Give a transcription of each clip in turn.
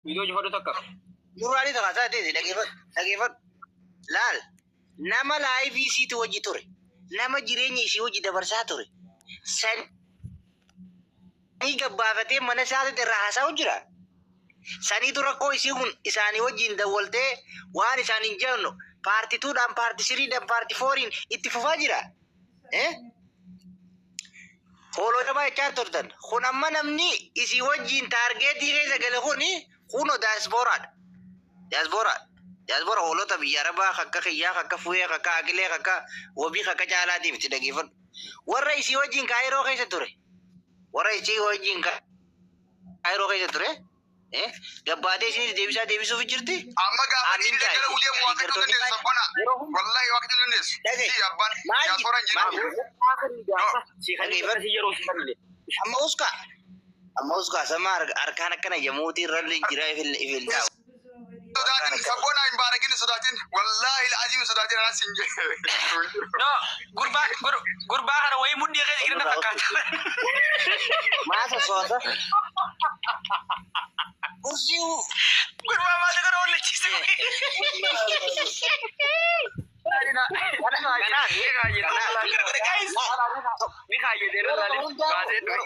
Viidiyoo cufadhu takka. Nurraa ni takka isaa ta'e dhageeffadhu dhageeffadhu. Laal nama live isiitu wajji ture. Nama jireenya isii wajji dabarsaa ture. Sanii gabbaafatee mana isaatitti irraa haasa'u jira. Saniitu rakkoo isii kun isaanii wajjin dawwaltee waan isaan hin jennu part twodhaan, part threedhaan, part fouriin itti fufaa jira. Eh? Hooloo jabaa jechaa turtan. Kun amma namni isii wajjin target keessa gale kuni kunoo daasporaadha. Daasporaa. Daaspora hoolota biyya Arabaa akka kiyyaa, akka fuuyee, akka aqilee, akka wabii, akka caalaatiif itti dhageeffadhu. Warra isii wajjin Kaayiroo keessa ture. Warra isii wajjin Kaayiroo keessa ture. Eh? Gabbaatee isinis deebisaa deebisuuf jirti. Amma gaafa Amin dhiirri daggala jaayite. deemu waa akka Deeggartoonni dandeessu sabbona. Yeroo hunda Wallahi waa akka dandeessu. Dhagaye. Si abbaan Maal diyaaspooraan maal jiru. si kan dhageeffadhu. akkasii yeroo si kanile. Amma uska. Amma uska sama harkaan akkana yamuutii irra jira ifil ifil taa'u. Sodaatin sabbona hin baarakin hin sodaatin. Wallahi alazim hin sodaatin anas hin jedhe. No, gurbaa gurbaa kana wayii mudhii keessa jiran fakkaata. Maa sossoosa? Kursii Gurbaa maal kana wallachiise? Kanaaf Ni kaayyate irra yeroo laale hundaa baasee dhufe.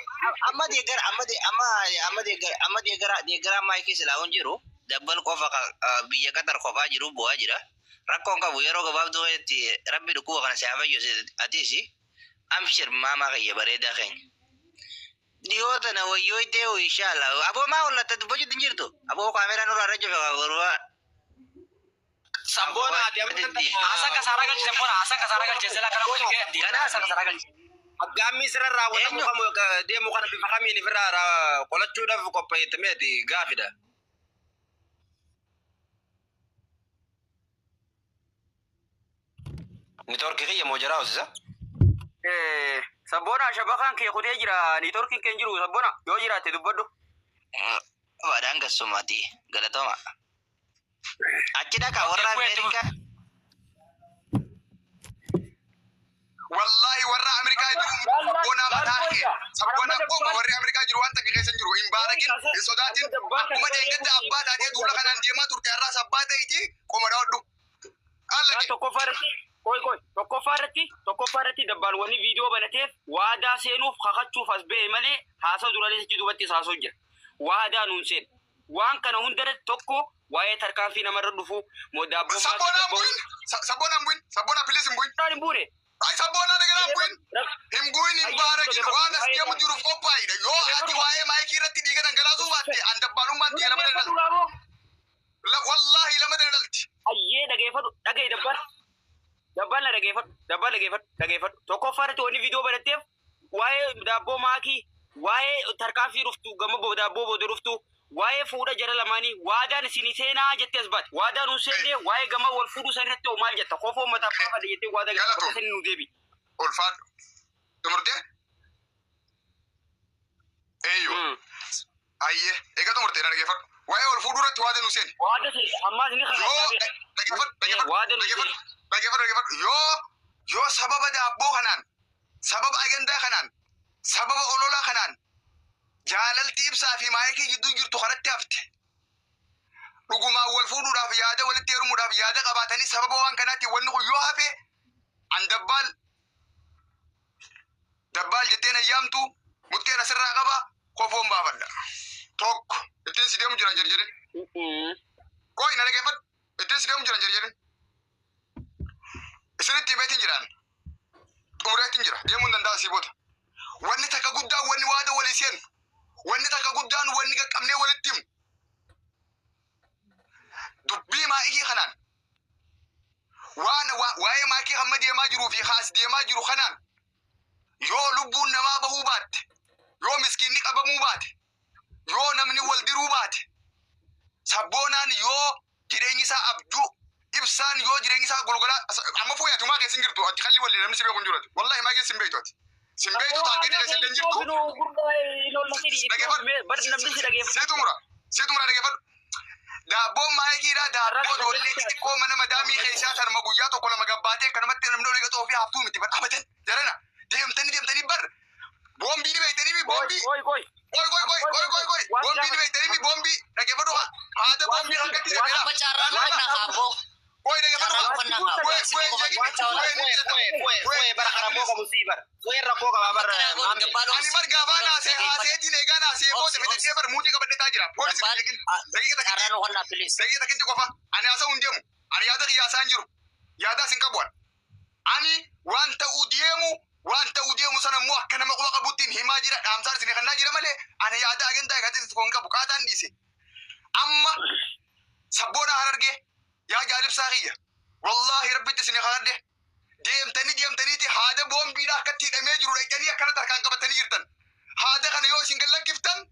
amma deeggara amma amma amma deeggara amma deeggara deeggara maayikii silaa hin jiru dabbal qofa biyya Qatar kophaa jiru bu'aa jira. Rakkoon qabu yeroo gabaabduu keessatti rabbi dhukkuba kana si haa fayyisu atiis amshir maamaa kiyya bareedaa keenya. Dhiyoo tana wayyoo ittee inshallah. Aboo maa hollatta dubbachuu hin jirtu. Aboo kaameraa nurraa irra cufe gurbaa. Sabboona ati amma Haasaan kasaaraa galche sabboona haasaan kasaaraa galche sila kana hojii kee Kanaaf haasaan kasaaraa galche. Aggaammii sirra raawwatamu eenyu kamu deemu kana bifa kamiin ofirraa qolachuudhaaf qopheeffameeti gaafidha. Networkii kiyya moo jaraa hojjisa? Sabboona shabakaan kee kutee jira networkiin kee hin jiru sabboona yoo jiraatte dubbadhu. Baadhaan gassumaati galatoma. Achi dhaqa Okay, warra fuudhee itti Ameerikaa. Wallahi warra Ameerikaa jiru sabboona mataa kee sabboona qofa warri Ameerikaa jiru waan takka keessa hin jiru hin baarakin hin sodaatin akkuma deeggadda abbaa taatee duula kanaan deemaa turte har'aas abbaa ta'iti qoma dhawadhu. Allaqe. Tokkoffaa irratti qoy qoy tokkoffaa irratti dabbaalwwanni viidiyoo banateef waadaa seenuuf kakachuuf as ba'e malee haasa'u duraanis achi duubatti haasa'u jira. Waadaa nuun seen. Waan kana hundarratti tokko waa'ee tarkaanfii namarra dhufu moo daabboo maakii Sabboona hin dabboo. bu'in sabboona hin bu'in sabboona please hin bu'in. Hin buune. Ay sabboona nagara hin bu'in. Hin bu'in hin baarakin waan as deemu jiruuf qophaa'idha. Yoo ati waa'ee maayikii irratti dhiiga dhangalaasuu baatte an dabbaalummaan ta'e lama dhalti. Wallahi lama dhalti. Ayyee dhageeffadhu dhagaye dabbal. Dabbal na dhageeffadhu dabbal dhageeffadhu dhageeffadhu. Tokkoffaa irratti wanni viidiyoo banatteef waa'ee daabboo maakii waa'ee tarkaanfii dhuftu gama daabboo booda dhuftu waa'ee fuudha jara lamaanii waadaan isinii seenaa jettee as baate waadaa nuun seennee waa'ee gama wal fuudhuu san irratti hoo maal jetta kofoo uummataaf baafadhe jettee waadaa Galatoom. galta sanii nu deebi. Ulfaadhu. Xumurtee? Eeyyuu. Ayyee. Egaa xumurtee na dhageeffadhu. Waa'ee ol fuudhuu irratti waada nu seeni. Waada seente ammaas ni Yoo kakachaa dhageeffadhu dhageeffadhu waada nu dhageeffadhu seeni. dhageeffadhu dhageeffadhu yoo sababa daabboo kanaan sababa agandaa kanaan sababa ololaa kanaan jaalalti ibsaa fi maayikii gidduu jirtu karatti hafte dhugumaan wal fuudhuudhaaf yaada walitti heerumuudhaaf yaada qabaatanii sababa waan kanaatiin wanni kun yoo hafe an dabbaal dabbaal jetteen ayyaamtu murteen asirraa qaba kofoon baafadha. Tokko ittiin si deemu jiran jarjarin. Koo hin dhaggeeffadhu ittiin si deemu jiran jarjarin. Isinitti himeetiin jiraan xumureetiin jira deemuu hin danda'a sii booda. Wanni takka guddaan wanni waada walii seenu wanni takka guddaan wanni qaqqabnee walitti himu dubbii maayikii kanaan waan waa'ee maayikii hamma deemaa jiruu fi haas deemaa jiru kanaan yoo lubbuun namaa bahuu baatte yoo miskiinni qabamuu baate yoo namni wal diruu baate sabboonaan yoo jireenyi isaa abjuu ibsaan yoo jireenyi isaa golgolaa amma fooyyatu maa keessa hin jirtu ati kalli wallee namni si beeku hin jiru ati wallahi maa keessa hin beektu ati sin beektu target keessa illee hin jirtu. Si xumura si xumura dhageeffadhu. Daabboon maayikiidha daabboo ijoollee xixiqqoo mana madaamii keessaa tanuma guyyaa tokko lama gabbaatee akkanumatti namni olii gaxoo fi haftuu miti bar abadan jarana deemtanii deemtanii bar boombii ni beektanii mi boombii Qoy qoy. qoy qoy qoy qoy qoy qoy boombii ni beektanii mi boombii dhageeffadhu haa rakkoo qabu sii bara. Fu'een rakkoo qaba bara. Ani bar gaafaa naasee haaseetiin eegaa naasee booda fitadhee bar muutii qabadhee jira. Poolisii daqiiqa takkitti daqiiqa takkitti qofa. Ani haasa'uu hin deemu. Ani yaada qiyyaasaa hin jiru. Yaadaas hin qabu. Ani waan ta'uu deemu waan ta'uu deemu sana immoo akka nama quba qabuttiin himaa jira dhaamsaan isin kannaa jira malee ani yaada agantaa eegatis tokko hin qabu qaataan dhiise. Amma sabboona Harargee yaa jaalibsaa kiyya. Wallaahi rabbitti isin kadhadhe. Deemtanii deemtaniiti haada boombiidha akkatti hidhamee jiru dhaqanii akkanatti harkaan qabatanii jirtan. Haada kana yoo isin gallakkiftan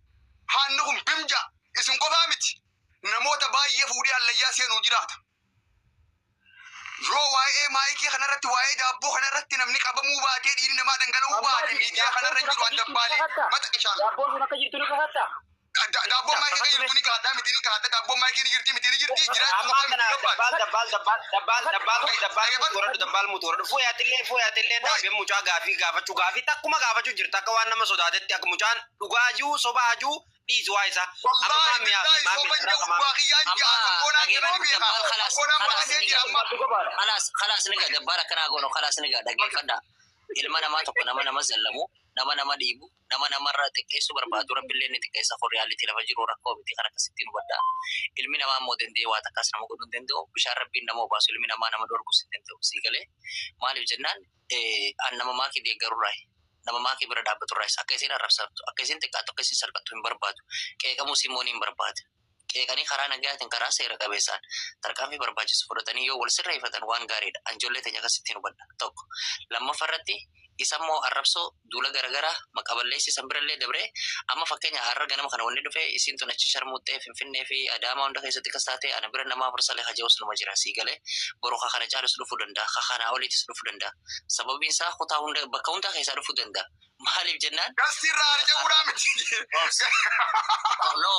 haanni kun bimja isin qofaa miti. Namoota baay'ee fuudhee hallayyaa seenuu jiraata. Yoo waa'ee maayikii kanarratti waa'ee daabboo kanarratti namni qabamuu baatee dhiirri namaa dhangala'uu baate miidiyaa kanarra jiru an dabbaalee mata qishaan. Daabboon sun akka jirtu ni kakattaa? Daabboon maayikii akka jirtu ni kakadhaa miti ni kakadha daabboon maayikii ni jirti miti ni jirti jiraachuu Ammaa qofaa kana miti gabbaati. dabbaal dabbaal dabbaal dabbaal dabbaal dabbaal mutu dabbaal mutu horadhu fuuyaatillee fuuyaatillee dhaabee mucaa gaafii gaafachuu gaafii takkuma gaafachuu jirta akka waan nama sodaatetti akka mucaan dhugaa jiru sobaa jiru dhiisu waa isaa. Amma Wallaahi maammi haa billaahi maammi soban irraa jedhu maammi. waaqiyyaan ja'a sabboonaan jedhama beekaa sabboonaan baqatee jira amma. خلاص خلاص نقا دبارة كنا أقوله خلاص نقا دقيقة ilma namaa tokko nama nama zallamu nama nama dhiibu nama namarra xiqqeessu barbaadu rabbiillee ni xiqqeessa kun reyaalitii lafa jiru rakkoo miti kan akkasittiin hubadhaa ilmi namaa immoo danda'ee waa takkaas nama godhuu hin danda'u bishaan rabbiin nama obaasu ilmi namaa nama dhorkus hin danda'u sii galee maaliif jennaan an nama maakii deeggarurraa nama maakii bira dhaabbaturraa akka isin arrabsattu akka isin xiqqaattu akka isin salphattu hin barbaadu qeeqamuus immoo ni hin barbaadu qeeqanii karaa nagayaatiin karaa seera qabeessaan tarkaanfii barbaachisu fudhatanii yoo wal sirreeffatan waan gaariidha. Anjoollee teenya akkasittiin hubadha tokko. Lammaffaa irratti isa immoo arrabsoo duula garaagaraa maqaballeessi san birallee dabree amma fakkeenya har'a ganama kana wanni dhufe isiin tun achi sharmuuxxee Finfinnee fi Adaamaa hunda keessatti akkas taate ana bira nama afur salee haja'us numa jira sii galee boru ka kana caalus dhufuu danda'a ka kanaa oliitis dhufuu danda'a sababiin isaa kutaa hunda bakka hundaa keessaa dhufuu danda'a maaliif jennaan Gasti irraa arja'uudhaa miti. no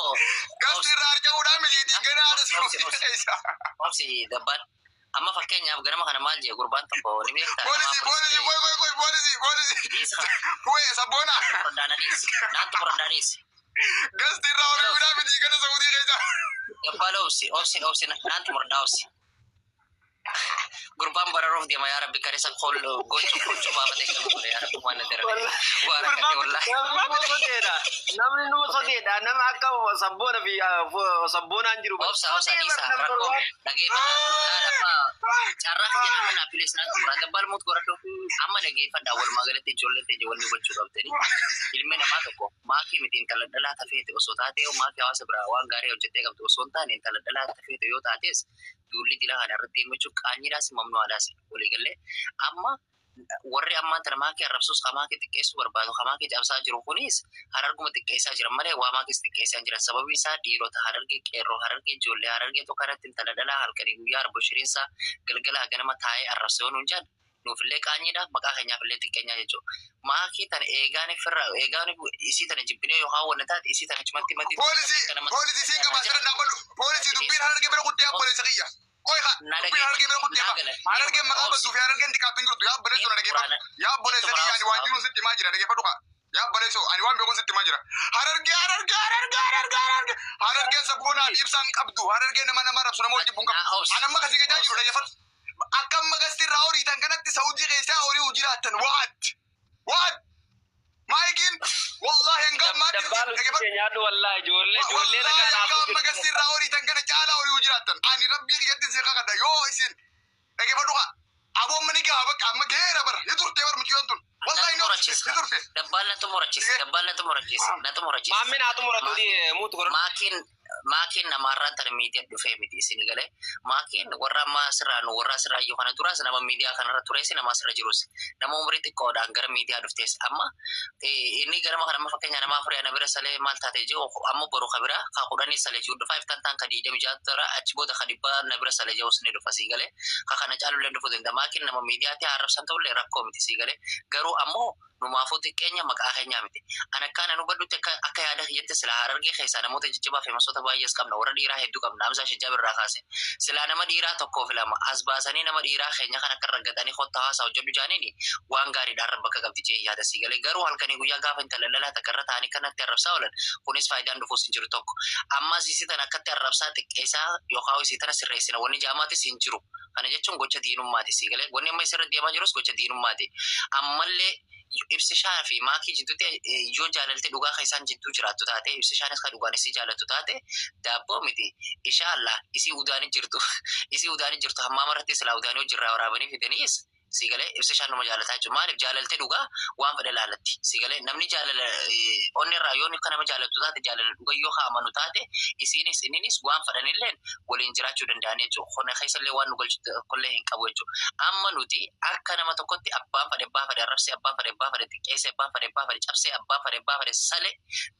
Gasti irraa arja'uudhaa miti ganaa haadha suutii keessa. obsi dabbaan amma fakkeenyaaf ganama kana maal jee gurbaan tokko ni beektaa nama Poolisii afur poolisii salee qoy qoy qoy poolisii poolisii. dhiisa Fu'ee sabboona. muradaananiis naantu muradaaniis Gasti irraa horiidhaa miti gana Saudii keessa. Gabbaala obsi obsi obsi naantu murdaa obsi. Gurbaan bararuuf deema yaa rabbi karisa kol gochuu gochuu baafatee kan ture yaa rabbi waan darabe waa rakkate wallaahi. Namni numa sodeedha. Namni numa sodeedha. Nama akka sabboona fi sabboonaan jiru. Obsa obsa dhiisa rakkoo dhageeffadha laala carraa kan jedhamu naa pilees naantu muraa gabbaal muut goradhu amma dhageeffadha walumaa galatti ijoolleen teenya wanni gochuu qabdani ilmi namaa tokko maakii miti intala dhalaa tafeete osoo taate maakii hawaasa biraa waan gaarii hojjettee qabdu osoo hin taane intala dhalaa tafeete yoo taates duulli dila kana irratti himachuuf qaanyiidhaas mamnuwaadhaas waliigallee amma warri ammaan tana maakii arrabsuus ka maakii xiqqeessuu barbaadu ka maakii cabsaa jiru kunis hararguma xiqqeessaa jiran malee waa maakiis xiqqeessaa hin jiran sababi isaa dhiirota harargee qeerroo harargee ijoollee harargee tokko irratti intala dhalaa halkanii guyyaa arba shiriinsaa galgalaa ganama taa'ee arrabsa yoo nuun jedhan nuufillee qaanyiidha maqaa keenyaafillee xiqqeenyaa jechuudha. Maakii tana eegaan firra eegaan isii tana jibbinee yookaan wanna taate isii tana achumatti maddi Poolisii poolisii siin qabaa sirra dhaabbadhu. Poolisii dubbiin harargee bira kuttee abboleessa kiyya. Qoy haa dubbiin harargee bira kuttee qaba. Harargeen maqaa badduu fi harargeen xiqqaatu hin jirtu. Yaa obboleessoo na dhageeffadhu. Yaa obboleessa kiyya ani waan jiruun sitti himaa jira dhageeffadhu kaa. Yaa obboleessoo ani waan beekuun sitti himaa jira. Harargee harargee harargee harargee harargee harargeen sabboonaan ibsaan qabdu harargeen nama nama arrabsu nama wajjin qabdu. Ani amma kasii gajaa jiru dhageeffadhu. Akka amma gasti irraa horiitan kanatti Saudii keessaa horii jiraattan waat waat maayikiin wallaahi hanga ammaatti Dabbaalu dhageeffadhu. nyaadhu wallaahi ijoollee ijoollee nagaa Wallaahi naaf akka amma gasti irraa horiitan kana caalaa horii jiraattan. Ani rabbii kiyyatti si kakadha yoo isin dhageeffadhu kaa. Aboon mani gaa bakka amma geera bara ni turte bara mucayyoon tun. Wallaahi ni turte ni turte. Dabbaan natu murachiisa dabbaan natu murachiisa natu murachiisa. Maammi naatu muratu muutu godhadhu. Maakiin maakiin namaarraan tana miidiyaa dhufee miti isin galee maakiin warra ammaa asirraa nu warra asirraa iyyuu kana duraas nama miidiyaa kanarra tures nama asirra jirus nama umurii xiqqoodhaan gara miidiyaa dhuftes amma inni garama kana amma fakkeenya nama afurii ana bira salee maal taate jiru amma boru ka bira ka kudhanii salee jiru dhufa iftaan taan ka diidami jaatu dara achi booda ka dhibbaa na bira salee jirus ni dhufa sii galee ka kana caalullee dhufuu danda'a maakiin nama miidiyaatti arrabsan ta'ullee rakkoo miti sii galee garuu ammoo numaafuu xiqqeenya maqaa keenyaa miti. An akkaan an hubadhutti akka yaada kiyyatti sila harargee keessaa namoota jajjabaa fi masoota Artistoota baay'ees qabna, warra dhiiraa hedduu qabna. Hamzaa Shijjaab irraa kaase. Silaa nama dhiiraa tokkoof lama as baasanii nama dhiiraa keenya kan akka raggatanii kottaa haasaa hojjedhu jaaniini waan gaariidhaan rabba akka qabdi jee yaada sii galee. Garuu halkanii guyyaa gaafa intala lalaa takka irra taa'anii kanatti arrabsaa oolan, kunis faayidaan dhufuus hin jiru tokko. Ammas isii tana akkatti arrabsaa xiqqeessaa yookaan isii tana sirreessina wanni jaamaatis hin jiru. Kana jechuun gocha diinummaati sii galee. Wanni amma isirra deemaa jirus gocha diinummaati. Ammallee Ibsishaa fi Maakii jidduutti yoo jaalalti dhugaa kan isaan jidduu jiraattu taate, Ibsishaanis kan dhugaan isii jaalattu taate, daabboo miti ishaa Allah isii udaani jirtu, isii udaani jirtu hammaama irratti silaa udaanii hojirraa waraabanii fidaniis sii galee, Ibsishaan numa jaalataa jechuudha. Maaliif? Jaalalti dhugaa waan fedhe laalatti sii galee. Namni jaalala onni irraa yoo akka nama jaalattu taate, jaalala dhugaa yoo amanu taate, isiinis inninis waan fedhanilleen waliin jiraachuu danda'an jechuudha. Kana keessallee waan nu galchu tokkollee hin qabu jechuudha. Amma nuti akka nama tokkotti abbaan fedhe abbaa fedhe arrabsee, abbaan fedhe abbaa fedhe xiqqeessee, abbaan fedhe abbaa fedhe cabsee, abbaan fedhe abbaa fedhe sale,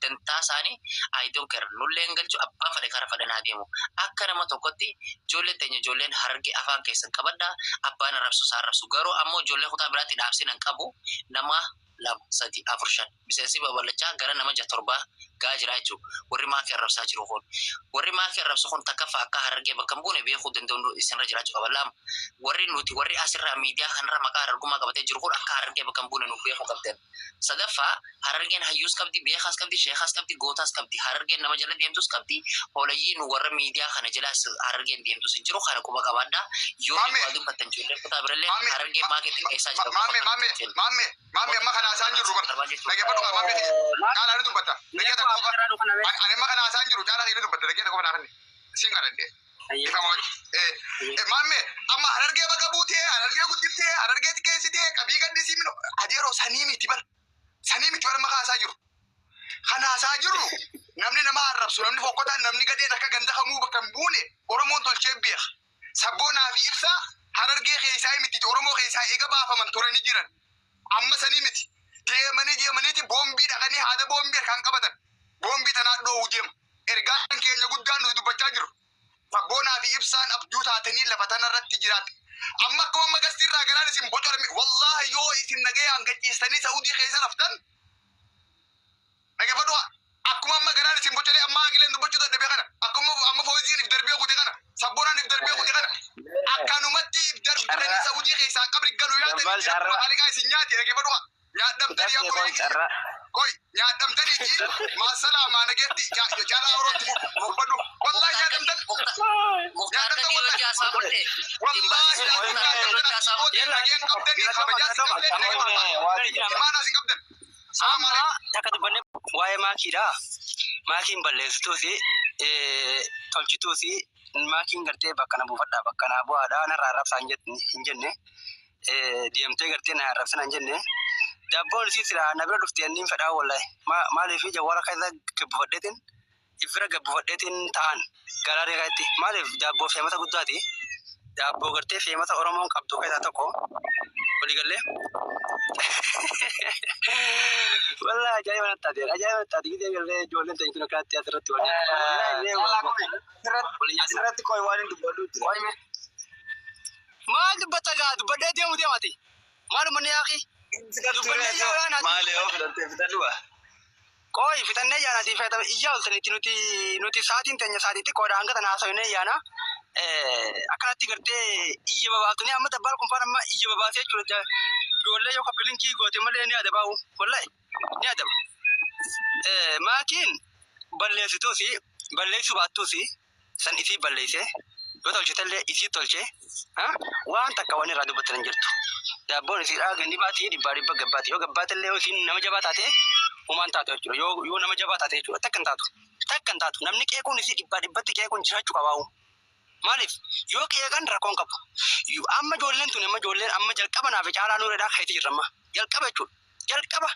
dantaa isaanii I don't care, nullee hin galchu. Abbaan fedhe kara fedhan haa deemu. Akka nama tokkotti ijoolleen teenya, ijoolleen Harargee, afaan keessan qabadhaa. Abbaan arrabsu isaa arrabsu. Garuu ammoo ijoollee kutaa biraatti dhaabsinan qabu. Nama lama, sadi, afur, shan, miseensi babal'achaa gara nama jaha, torbaa gaa jira jechuudha. Warri Maakii arrabsaa jiru kun, warri Maakii arrabsu kun, takkaffaa akka Harargee bakka hin buune beekuu danda'u isinirra jiraachuu qaba. Lama, warri nuti warri asirraa miidiyaa kanarra maqaa Harargummaa qabatee jiru kun akka Harargee bakka hin buune nu beekuu qabdan. Sadaffaa, Harargeen hayyuus qabdi, beekaas qabdi, sheekaas qabdi, gootaas qabdi. Harargeen nama jala deemtus qabdi. Hoolayyii nu warra miidiyaa kana jalaas Harargeen deemtus hin jiru. Kana quba qabaadhaa. Yoo Maame. waa dubbattan ijoolleen kutaa birallee Maame. Harargeen Maakii xiqqeessaa jira. Maame, maame, maame, maame, amma kana haasaan jirru bara. Dhaggeeffadhu kaa, maame kiyya. Caalaa ni dubbata. Dhaggeeffata qofa. Ani amma kana haasaan jiru caalaa ni dubbata. Dhaggeeffata qofa naa kanne. Siin kadhadhe. Ifama wajji. Maame, amma Harargee bakka buutee, Harargee guddiftee, Harargee xiqqeessitee, qabii gaddisii mino adeeroo sanii miti bara. Sanii miti bara amma haasaa jiru. Kan haasaa jirru namni nama arrabsu, namni fokkotaan, namni gadheen akka ganda kamuu bakka hin buune Oromoon tolchee beeka. Sabboonaa fi Ibsaa Harargee keessaa miti, Oromoo keessaa eega baafaman turanii jiran. Amma sanii miti. Deemanii deemaniiti boombii dhaqanii haada boombii harkaan qabatan. Boombii tanaa dhoowwu deema. Ergaan keenya guddaan nuti dubbachaa jirru. Sabboonaa fi Ibsaan abjuu taatanii lafa tanarratti jiraate. Amma akkuma amma gastiirraa galaan isin bocorame, wallaahi yoo isin nagayaan gachiistanii Saudii keessa raftan dhaggeeffadhu, akkuma amma garaan isin bocolee amma agileen dubbachuu dadhabee kana, akkuma amma fooziin if darbee kute kana, Sabboonaan if darbee kute kana, akkanumatti if darbitanii Saudii keessaa qabri galu yaadanii jira. Aligaa isin nyaate, dhaggeeffadhu, nyaadhamtanii akkuma koi nyaadhamtanii maasalaamaa nageetti caalaa orootti dubbadhu, wallaahi nyaadhamtan. Muktaar Kadii hojii haasaa bulte. Wallaahi nyaadhamtan, nageen qabdanii kabajaa isin qabdan, imaanaa isin qabdan. Salaam Amma alaikum. Takka dubbanne waa'ee Maakiidha. Maakiin balleessituusi, tolchituusi, Maakiin gartee bakka na buufadha, bakka na bu'aadha, narraa arrabsaa hin jenne, deemtee gartee na arrabsina hin jenne. Daabboon isii silaa na bira dhufte inni fedhaa, wallahi. Maaliif? Jawwaala keessa gabbifadheetiin ifira gabbifadheetiin ta'an galaarii keessatti. Maaliif? Daabboo feemata guddaati. Daabboo gartee feemata Oromoon qabdu keessaa tokko. Waliigallee. Wallahi ajaa'iba natti taate. Ajaa'iba natti taate. Gidee gallee ijoolleen ta'in tun akkanatti asirratti wal nyaatu. Wallahi wal nyaatina. Asirratti qoy, waan hin dubbadhu jira. Qoy mee. Maal dubbatta gaa? Dubbadhee deemu deemati. Maaluma ni yaaqi? Dubbannee yaanaati. Maali yoo filattee fitadhuwa? Qoy, fixannee yaanaati feetame iyyaa oltanitti nuti sa'aatiin teenya sa'aatii xiqqoodha, hanga tana haasawinee yaana. Akkanatti gartee iyya babaaftanii amma dabbaal kun faan amma iyya babaasee jechuudha. Ijoollee yoo kaffalinkii goote malee ni adabaa'u. Wallahi ni adaba. Maakiin balleessituusi balleessuu baattuusi, san isii balleesse, yoo tolchitellee isii tolche, waan takka waan irraa dubbattan hin jirtu. Daabboon isiidhaa gandi baati dhibbaa dhibba gabbaati. Yoo gabbaatellee yoo isiin nama jabaa taate humaan taatu jechuudha. Yoo nama jabaa taate jechuudha, takka hin taatu. Takka hin taatu. Namni qeequun isii dhibbaa dhibbatti qeequun jiraachuu qabaa'u. Maaliif? Yoo qeeqan rakkoon qabu. Amma ijoolleen tun, amma ijoolleen amma jalqaba naaf caalaa nuuredhaa keetii jirra amma. Jalqaba jechuudha. Jalqaba.